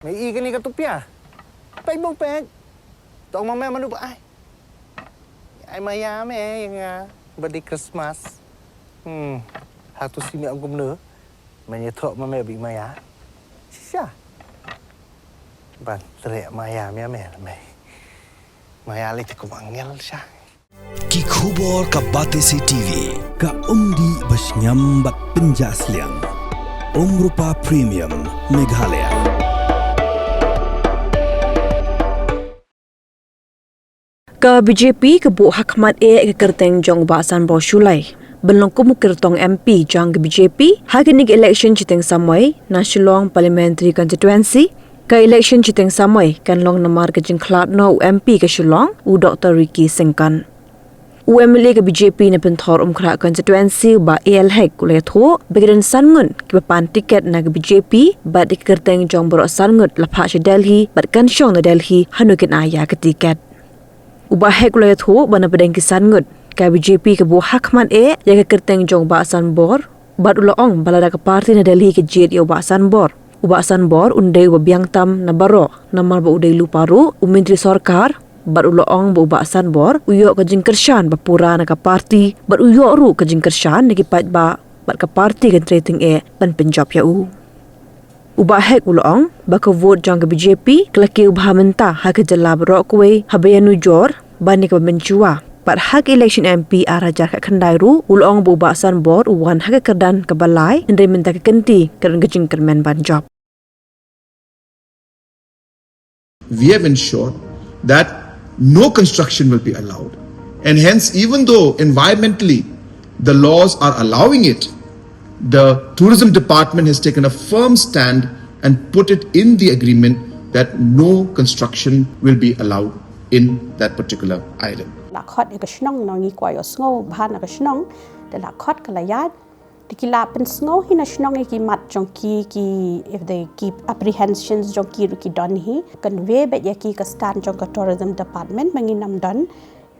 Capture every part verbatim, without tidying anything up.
Me i kane ka tupia. Pek bong pek. Tong ma me manu ba ai. Ai maya me ïa nga. Bad i Christmas. Hmm. Hatu si me ong kumno. Me ïa thok ma me bi maya. Shisha. Ban trek maya me me me. Maya le te kum angel sha. Ki khubor ka Batesi T V, ka umdih ba shngiam bad pynjah sliang. Umrupa Premium, Meghalaya. Ka B J P ka buh hakhmat eh ka kyrteng jong u Bah Sanbor Shullai ban long kum u kyrtong M P jong ka B J P ha kane ka election shiteng samoi na Shillong Parliamentary Constituency. Ka election shiteng samoi kan long namar ka jingkhlad noh u M P ka Shillong, u Doctor Ricky Syngkon. U M L A ka B J P na Pynthor Umkhrah Constituency, u Bah A L Hek, u la ïathuh ba ki don san ngut kiba pan tiket na ka B J P bad ka kyrteng jong baroh san ngut la phah sha Delhi bad kan shong na Delhi hanu kin ai ïa ka tiket. U Bah Hek u la ïathuh ba na pdeng ki san ngut, ka B J P ka buh hakhmat eh ïa ka kyrteng jong u Bah Sanbor, bad u la ong ba lada ka party na Delhi ka jied ïa u Bah Sanbor, u Bah Sanbor un dei uba biang tam na baroh, namar ba u dei lypa ruh u myntri sorkar, bad u la ong ba u Bah Sanbor u ïoh ka jingkyrshan ba pura na ka party, bad u ïoh ruh ka jingkyrshan na ki paidbah, bad ka party kan trei tyngeh ban pynjop ïa u. U Bah Hek u la ong ba ka vote jong ka B J P ka la kiew bha mynta ha ka jylla baroh kawei, haba ïanujor ban ïa kaba mynshuwa. Bad ha ka election M P ar hajar khatkhyndai ruh u la ong ba u Bah Sanbor u wan ha ka kyrdan kaba lai, hynrei mynta ka kynti ka don ka jingkyrmen ban jop. We have ensured that no construction will be allowed. And hence, even though environmentally the laws are allowing it, the tourism department has taken a firm stand and put it in the agreement that no construction will be allowed in that particular island. La khot ïa ka shnong, ngi kwah ïohsngew bha na ka shnong, te la khot ka la ïaid. Te ki la pynsngew hi na shnong ïa ki mat jong ki, ki, if they keep apprehensions jong ki ruh ki don hi. Convey beit ïa ki ka stand jong ka tourism department ba ngin ym don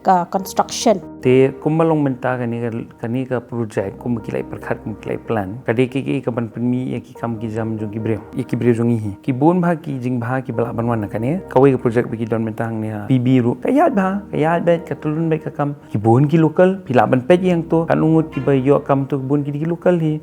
ka construction. Te kumba long mynta kane ka, kane ka project, kumba ki la pyrkhat, kumba ki la plan, ka dei ka, ka, ka ban pynmih ïa ki kam ki jam jong ki briew, ïa ki briew jong ngi hi. Ki bun bha ki jingbha kiba lah ban wan na kane. Kawei ka project ba ki don mynta hangne ha P B ruh, ka ïaid bha, ka ïaid beit, ka tyllun beit ka kam. Ki bun ki local, phi lah ban peit ïa to, katno ngut kiba ïoh kam to, ki bun ki dei ki local hi.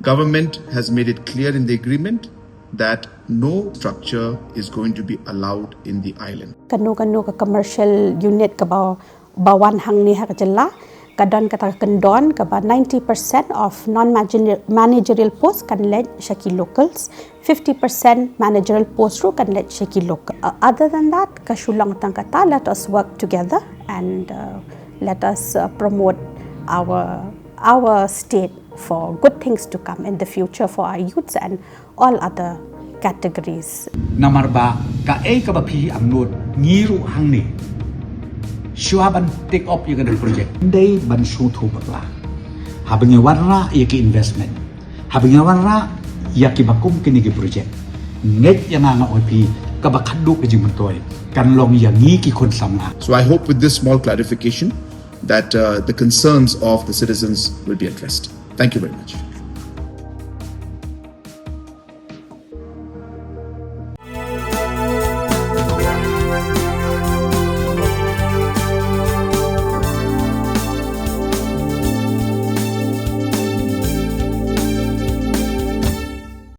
Government has made it clear in the agreement that no structure is going to be allowed in the island. Kano kano ka commercial unit kaba, ba wan hangne ha ka jylla, ka don kata ka kyndon kaba ninety percent of non-managerial post kan leit sha ki locals, fifty percent managerial post ruh kan leit sha ki local. Uh, other than that, ka shu long tang kata, let us work together and, uh, let us, uh, promote our, our state for good things to come in the future for our youths and all other categories. Namar ba kaei kaba phi angnud, ngi ruh hangne, shuwa ban take up ïa kane ka project, dei ban sngewthuh bakla. Haba ngi wanrah ïa ki investment, haba ngi wanrah ïa kiba kum kine ki project, ngeit ïa nga, nga ong ïa phi, kaba khadduh ka jingmyntoi kan long ïa ngi ki khun samla. So I hope with this small clarification that, uh, the concerns of the citizens will be addressed. Thank you very much.